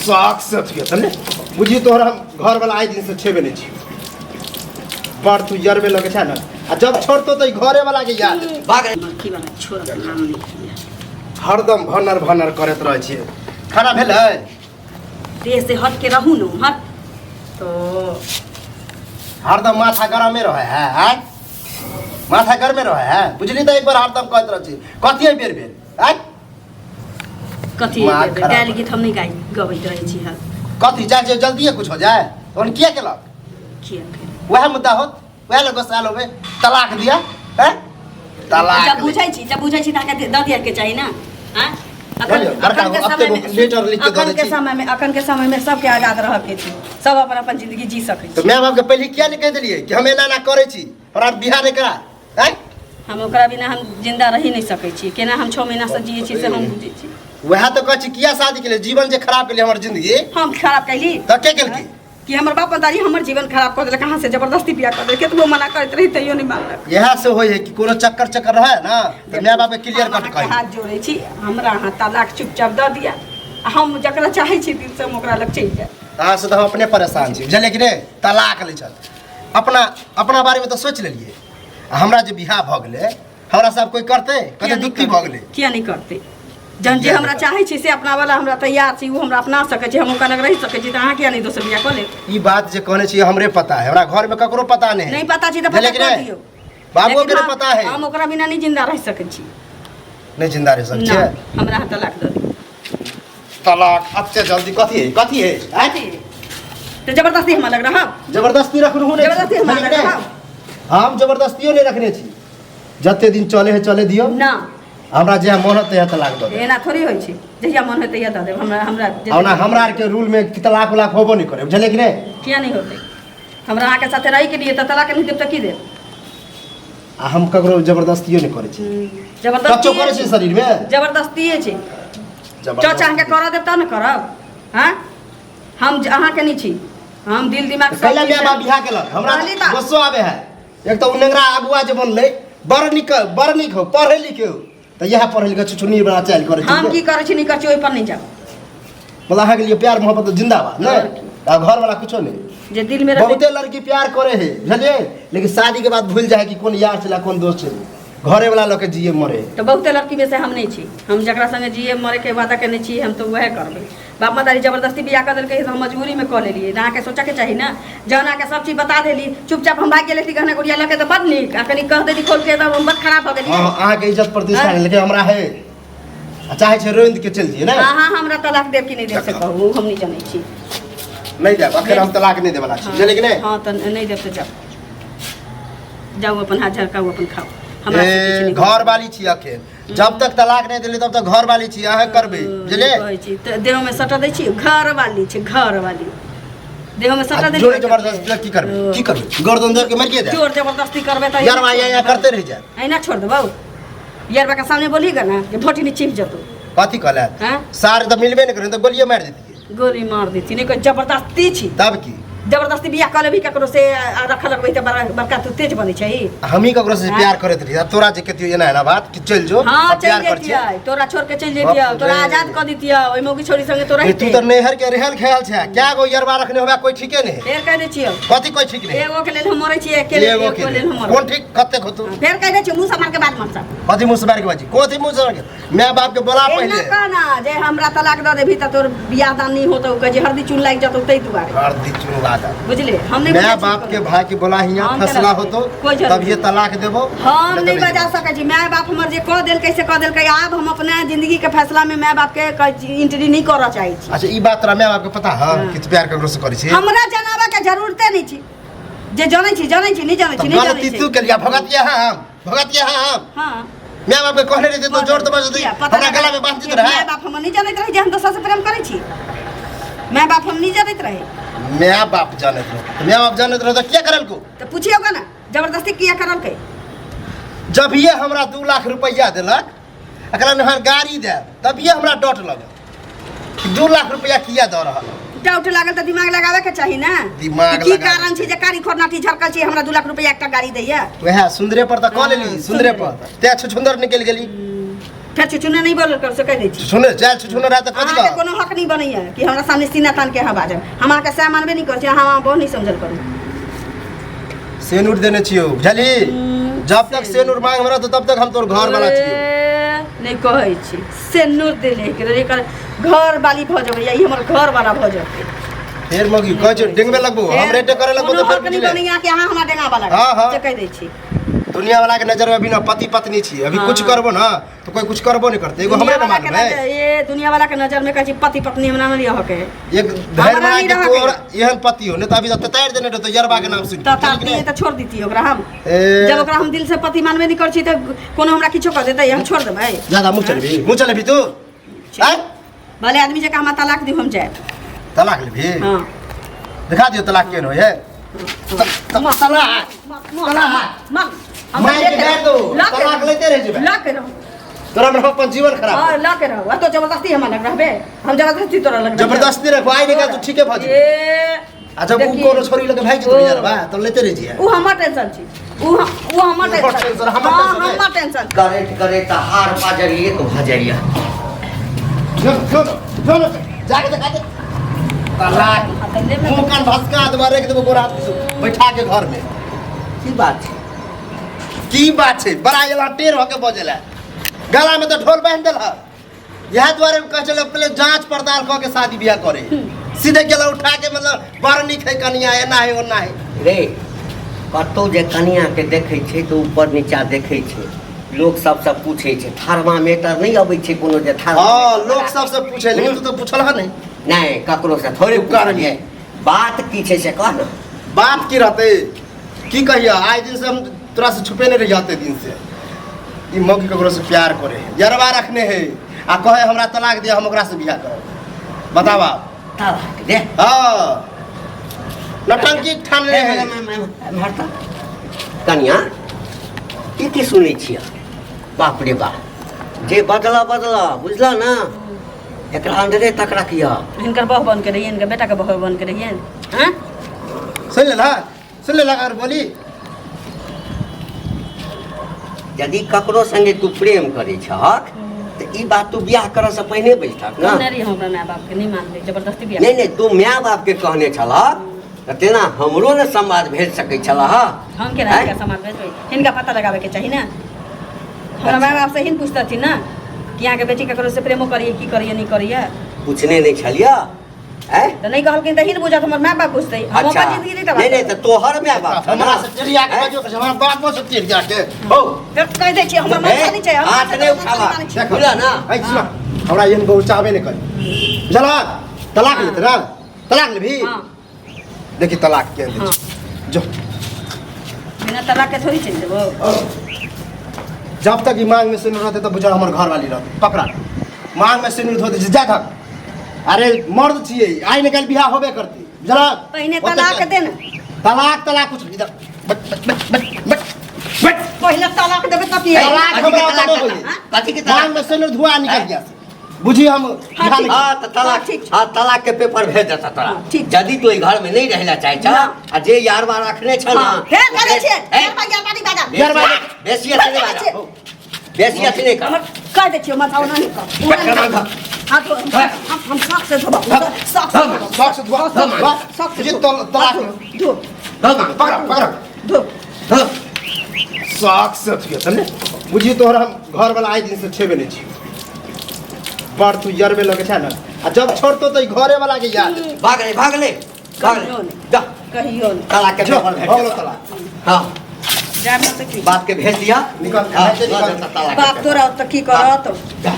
शौक से अथी हेतै ने। बुझी तोहर हम घर वाला आइ दिन से छेबे नहीं छी। बड़ तू जरबे लगे छै ने, आ जब छोड़तो तो ई घरे वाला के याद। भाग। की वाला छोड़ नाम नहीं। हरदम भनर भनर करैत रहै छियै। खाना भेलै? देह से हट के रहू न उम्हर तो। हरदम माथा गरमे रहे है, आँय? माथा गरमे रहे है बुझली। तऽ एक बार हरदम कहैत रहै छी कथी है बेर बेर, आँय? कथी? दिमाग खराब। गायल गीत हम नहीं गाय गबैत रहै छी हँ। कथी चाहे छै जल्दिए कुछ हो जाए तहन किया केलक? किया केलक? वएह मुद्दा होत, वएह लग गोसायल होबे, तलाक दिया हैं, तलाक। जब बुझै छी, जब बुझै छी तऽ अहाँके दऽ दिअ के चाही ने, आँय? बुझलियै, बड़का अखन के एते समय में लेटर लिख के दऽ अखन दै के छी। समय में, अखन के समय में सबके आजाद रहऽ के छै, सब अपन अपन जिंदगी जी सकै तऽ छै। माय बाप के पहिले किया नहि कहि देलियै कि हम एना एना करै छी, हमरा बियाह नहि करा, आँय? हम ओकरा बिना हम जिंदा रहि नहि सकै छी। केना हम 6 महीना से जियै छी से हम बुझै छी। वएह तऽ कहै छी, किया शादी केलियै? जीवन जे खराब केलियै हमर जिंदगी। हम खराब कैली? तऽ के केलकै? कि हमर बाप दादी हमर जीवन खराब कऽ देलक, अहाँ से जबरदस्ती बियाह कऽ देलक। केतबो मना करैत रही तैयो नहि मानलक। इएह से होइ है कि कोनो चक्कर चक्कर रहे ना तऽ माय बाप के क्लियर हम कट अहाँके कही। हाथ जोड़ै छी, हमरा अहाँ तलाक चुपचाप दऽ दिअ आ हम जकरा चाहै छी दिल से हम ओकरा लग चलि जायब। अहाँ से तऽ हम अपने परेशान छी, बुझलियै कि नहि? तलाक लै छल, अपना अपना बारेमे तऽ सोचि लेलियै, आ हमरा जे बियाह भऽ गेलै हमरा सब कोइ करतै? किया कते नहि दुत्ती भऽ करतै? गेलै। किया नहि करतै? जहन जे किया हमरा नहि? चाहै छै से अपना वाला हमरा तैयार छै, ओ हमरा अपना सकै छै, हम ओकरा लग रहि सकै छी, तऽ अहाँ किया नहि दोसर बियाह कऽ लेब? ई बात जे कहने छी हमरे पता है, हमरा घर में ककरो पता नहीं है। नहि पता छै तऽ पता बुझलियै कि कऽ नहि? दियौ। बाबुओ के लेकिन नहि पता है। हम ओकरा बिना नहि जिंदा रहि सकै छी। नहीं जिंदा रह सकै ना छियै? हमरा अहाँ तलाक दऽ दियौ। तलाक अते जल्दी कथी है, कथी है, आँय? कथी? तऽ जबरदस्ती हमरा लग रहब? जबरदस्ती रखनहु नहि छी, जबरदस्ती हमरा लग बुझलियै कि नहि? रहब? हम जबरदस्तियो नहि रखने छी। जते दिन चले है चले दियौ। ना। हमरा जे मन होतै तहिया तलाक दऽ देब। एना थोड़ी होइ छै, जहिया मन होतै तहिया दऽ देब। हमरा हमरा आ ओना हमरा आरके रूल में तलाक उलाक होबो नहि करे, बुझलियै कि नहि? किया नहि होतै? हमरा अहाँके साथे रहैके लिए तऽ तलाक नहि देब तऽ की देब? आ हम ककरो जबरदस्तियो नहि करै छी। जबरदस्ती टचो करै छी शरीर में? जबरदस्तिए छै। टच अहाँके करऽ देब तब ने करब। हँ, हम अहाँके नहि छी, हम दिल दिमाग सब कैला चीज माय बाप बियाह केलक हमरा? कहली तऽ। गुस्सो आबे है। एक तऽ ओ नेंगरा अगुआ जे बनलै बड़ नीक, बड़ नीक हो, पढ़े लिखे हो, तऽ इएह पढ़े लिखे छुछुनी बना चालि करै छै। हम की करै छी नहि करै छी ओहि पर नहि जाउ। मतलब अहाँके लिए प्यार मोहब्बत तऽ जिंदाबाद और नहि की? आ घर वाला कुछो नहीं। जे दिल में रहतै। बहुते लड़की प्यार करे है बुझलियै, लेकिन शादी के बाद भूल जाए कि कोन यार छलै कोन दोस्त छलै, घरे वाला लऽ के जिए मरे। तऽ बहुते लड़की में से हम नहि छी। हम जकरा संगे जिए मरे के वादा केने छी हम तऽ वएह करबै। बाप मतारी जबरदस्ती बियाह कऽ देलकै तऽ हम मजबूरीमे कऽ लेलियै। तऽ अहाँके सोचऽके चाही ने, जहन अहाँके सब चीज बता देली, चुपचाप हम भागि गेल रहिती गहना गुड़िया लऽ के तऽ बड नीक, आ कनि कह देली खोल के तऽ हम बड खराब भऽ गेलियै। हाँ, अहाँके इज्जत प्रतिष्ठा हाँ? नहीं, लेकिन हमरा है आ चाहे छै रोइंद के चलि जइए ने। अहाँ हमरा तलाक देब कि नहि देब से कहू, हम नहि जनै छी। नहीं देब, अखन हम तलाक नहीं देबला छी, बुझलियै कि नहि? हँ, तऽ नहि देब तऽ जाउ, जाउ, अपन हाथ झरकाउ, अपन खाउ, हमरा से किछु ए, नहि। घर वाली छी अखन, जब तक तलाक नहीं देली तब तक घर वाली छी अहाँ, करबै बुझलियै? कहै छी तऽ देहमे सटा दै छी, घर वाली छै, घर वाली देहमे सटा आ दै। जोर जबरदस्ती की करबै, की करबै? गर्दन धर के मरिए जाए? जोर जबरदस्ती करबै तऽ यार या या करते रह जाए। एना छोड़ देबौ? यारबा के सामने बोलीगा ना जे भोटनी चिप जतौ। कथी कहले? हैं? सार तऽ मिलबे नहीं करे तऽ गोलिए मारि देतियै। गोली मार देती नहीं, कोई जबरदस्ती छी। तब की? जबरदस्ती बियाह कऽ लेबही ककरो से आ रखऽ लगबही तऽ बड़ा बड़का तू तेज बनै छही। हमही ककरो से हाँ? प्यार करैत रही आ तोरा जे कहितियौ एना एना बात कि चलि जो हाँ, आ प्यार चलि कर छियै। जैतियै, तोरा छोड़ के चलि जैतियै, बाप तोरा रे। आजाद कऽ दितियै, ओहि मौगी छोरी संगे तोरा ए, तू तऽ नैहर के रहल खेल छै, क्या गो यरबा रखने होबे कोई ठीके नहीं। फेर कहि दै छियौ। कथी कोई ठीक नहीं? एगो के लेल हम मरै छियै, एके लेल। एगो एगो के लेल हम मरबै। कोन ठीक कतेक होतौ? फेर कहि दै छियौ, मुँह सम्हार के बात मरसा। कथी मुँह से मारि के बाजी, कथी मुँह से मारि के? माय बाप के बोला एना पहिले। कहना जे हमरा तलाक दऽ देबही तऽ तोर बियाह दान नहि होतौ, कहै छै हरदी चून लागि जतौ, ताहि दुआरे। हरदी चून लागल। बुझले, हम नहि माय बुझै छी बाप के कोनो। भाई के बोला हियां, हम केना फैसला बुझबै? होतो कोइ जरूरी तब ये नहि। तलाक देबो। हम नहीं नहीं तो बजा सकै छी। माय बाप हमर जे कऽ देलकै से कऽ देलकै। आब हम अपना जिंदगी के फैसला में माय बाप के एंट्री नहीं करऽ चाहै छी। अच्छा, ई बात तोरा माय बाप के पता है हाँ। कि तू प्यार ककरो से करै छी? हमरा जनाबऽ के जरूरते नहीं छी। जे जनै छी जनै छी, नहीं जनै छी तब नहीं जनै गलती छी। तू केलिया, भगतिया हम, भगतिया हम। हाँ। माय बाप के कहने रहितै तो जोर जबरदस्ती किया? पता हमरा लगा- गला में बांध देत रहे। माय बाप हमर नहीं जनैत रहे जे हम दोसर से प्रेम करै छी। माय बाप हम नहीं जनैत रहे। माय बाप जानैत रहे, माय बाप जानैत रहे तो किया करल को? तऽ पुछियौ ने, जबरदस्ती किया करलकै? जब ये हमरा 2 लाख रुपया देलक एकरा में हम गाड़ी देब, तभिए हमरा डट लगल, 2 लाख रुपया किया दऽ रहल। डाउट लागल तऽ दिमाग लगाबे के चाही ने। दिमाग कि की लगाबे कारण छै जे कारी खोरनाटी झरकल छै हमरा 2 लाख रुपया एकटा गाड़ी दैया? वएह सुंदरे पर तऽ कऽ लेली। हाँ, सुंदरे पर ते छुछुंदर निकलि गेली। फेर छुछुने नहीं बोलल कर से कह दै छी। सुने जाय छुछुने रहा तऽ कथी अहाँके कह कोनो हक नहीं बनैया कि हमरा सामने सीना तान के अहाँ बाजब। हम अहाँके सएह मानबे नहीं करै छी, अहाँ बहुत नहीं समझल करू। सेनुर देने छियौ, बुझली? जब तक सेनुर मांग में रहतो तब तक हम तोर घर वाला छियौ। ए, नहीं कहै छी सेनुर देले के एकर घर वाली भऽ जेबै या ई हमर घर वाला भऽ जेतै। फेर मगी कहै छै डेंगबे लगबो, हम रेटे करे लगबो कोनो तऽ फेर हक नहीं बुझले। बनैया कि अहाँ हमरा डेंगाबा लागब। हाँ, हाँ। से कहि दै छी। दुनिया वाला के नजर में अभी ना पति पत्नी छी, अभी हाँ। कुछ करबो ना तो कोई कुछ करबो नहीं करते। एगो हमरे दुनिया ना वाला के मालूम है। नजर, ये दुनिया वाला के नजर में कहै छी पति पत्नी हमरा नहीं हक है। एक धैर्य हमरा बना नहीं के रहके। तोर एहन पति हो, नहीं तो अभी तक तैर देने रहतो यरबा के नाम सुन। तऽ तार तऽ छोड़ देती ओकरा हम। ए। जब ओकरा हम दिल से पति मानबे नहीं करै छी तऽ कोनो हमरा किछो कह देतै हम छोड़ देबै। ज्यादा मुँह चलेबी, मुँह चलेबी तू? आँय? भले आदमी जकाँ हमरा तलाक दियौ हम जायब। तलाक लेबी? हाँ। दिखा दियौ तलाक केहन होइ है। तलाक मार के गाड़ दो, तलाक लेते रह जेबै। लऽ के रहू। तोरा हमरा अपन जीवन खराब। हाँ, लऽ के रहू। आ तो जबरदस्ती हमरा लग रहबे, हम जबरदस्ती तोरा लग रहबे। जबरदस्ती रखो, आइ निकाल तू ठीके भऽ जेबी। ए, आ जब उ देखी। कोनो छोरी लगे भागि जेतौ यार बा, तब लेते रह जिहे। उ हमर टेंशन छी। उ हमर तोहर टेंशन। टेंशन, हमर हाँ, टेंशन हमर टेंशन। करैत करैत हार पाजर एक भऽ जाइए। जो जो जो जाके देखा दे। तलाक मुंह कान भसका देबा, रख देबो गोरा हाथ से बैठा के घर में। की बात छै? की बात छै? बड़ा एला टेढ़ होके बजेला, गला में तो ढोल बांधि देलक। इएह दुआरे कहै छलै पहिले जांच पड़ताल कऽ के शादी बियाह करे। सीधे गेला उठा के, मतलब बड़ नीक है कनिया, एना है ओना है। रे कतौ जे कनिया के देखै छै तऽ ऊपर नीचा देखै छै, लोक सबसँ पूछै छै, थर्मामीटर नहि अबै छै कोनो जे थर्मामीटर। हाँ, लोक सबसँ पूछै, लेकिन तू तऽ पूछल हँ नहि। नहि, ककरो से थोड़े तू कर पूछलियै। बात की छै से कह ने। बात की रहतै, की कहिया, आइ दिन से हम तोरा से छुपे नहीं रहिया। ओते दिन से ई मौगी ककरो से प्यार करे है, यरवा रखने है, आ कहे हमरा तलाक दिया, हम ओकरा से बियाह करब। बतावा। तलाक दे? हाँ, नौटंकी ठान ले है। कनिया, ई की सुनै छियै? बाप रे बाप, जे बदला बदला बुझल ना, एकरा अंदरे तक रखिया। हिनकर बहू बन के रहियन, हिनकर बेटा के बहू बन के रहियन। हाँ? सुन लेला, सुन लेला अगर बोली। यदि ककरो संगे तू प्रेम करै छहक तऽ ई बात तू बियाह करऽ से पहिने बैठक ना। कहने रही हमरा माय बाप के, नहीं मानले, जबरदस्ती बियाह। नहीं नहीं, तू my बाप के कहने छलह तऽ तेना हमरो ने समाद भेज सकै छलह। हम केना हिनका समाद भेजबै? हिनका पता लगाबे के चाही ना। हमरा माय बाप से हिन पूछतथिन ना कि अहाँके बेटी ककरो से प्रेमो करिए, की करिए नहीं करिए। पूछने नहीं छलियै? आँय? तऽ नहीं कहलखिन तऽ हिन बुझत, हमर माय बाप पूछतै। हम अच्छा। अपन जिंदगी नहीं तबाह नहीं नहीं, करबै। तऽ तोहर my बाप छौ ना? हमरा से टेढ़िया के आँय? बाजो, हमरा बाप से टेढ़िया के हो। फेर कहि दै छियै, हमर मनसा नहि छै, हम हाथ नहि उठाबा। मानै छियै। देखो। बुझल ना? ऐ सुन, हमरा एहन बहु चाहबे नहि करी, बुझल? तलाक लेते ना, तलाक लेबही? हाँ। देखी तलाक केहन दै छै। जो। बिना तलाक के थोड़ी चलि जेबो। जब तक ई मांग में सिंदूर रहते तब बुझल हमर घर वाली रहते। पकड़ा मांग में सिंदूर धो दे जा धक। अरे मर्द छियै, आइ ने काल्हि बियाह होबे करतै, बुझल? पहिने ओते तलाक दे ने। तलाक तलाक कुछ इधर but but but but but but. पहिले तलाक देबै तब की? तलाक कथी के हमरा तलाक ओतऽ देता? होइए। कथी के तलाक? मांग में सिंदूर धुआ निकल गया से। बुझी हम हाँ, बियाह ठीक। नहीं हाँ, तऽ तलाक, हाँ, ठीक छै। हाँ, तलाक के पेपर भेज देता तोरा। हाँ, ठीक। यदि तू एहि घर में नहीं रहला चाहे छ, ना। आ जे यार बार रखने छ ना, हाँ, फेर करै छियै। ए, यार बा, यार बा नहीं बाजा। बेसी बेसी अथी नहीं बाजा। बेसी अथी नहीं कर। हमर कह दै छियै, माथा ओना नहीं कर। ओना नहीं कर। हाथ धो, हम शौक से धोबा, शौक से धोबा। शौक से धोआ, धोआ। शौक से ये धो। तलाक। धो, पकड़ा पकड़ा। धो। धो। शौक से धुए समझे? बुझी तोहर हम घर वाला आइ दिन से छेबे नहीं छी, बड़ तू यरबे लगे छै ना, आ जब छोड़तो तो ई घरे वाला के याद। भाग ले, भाग ले, भाग ले। कहियो नहीं। जा। कहियो नहीं। तलाक के जो, पेपर भेज हो गेलो देता। तलाक। हाँ। जायब ना तऽ की? बाप के भेज दिया। निकल, हाँ, निकल। तलाक के बाप पेपर। तोरा ओतऽ की करत? जा।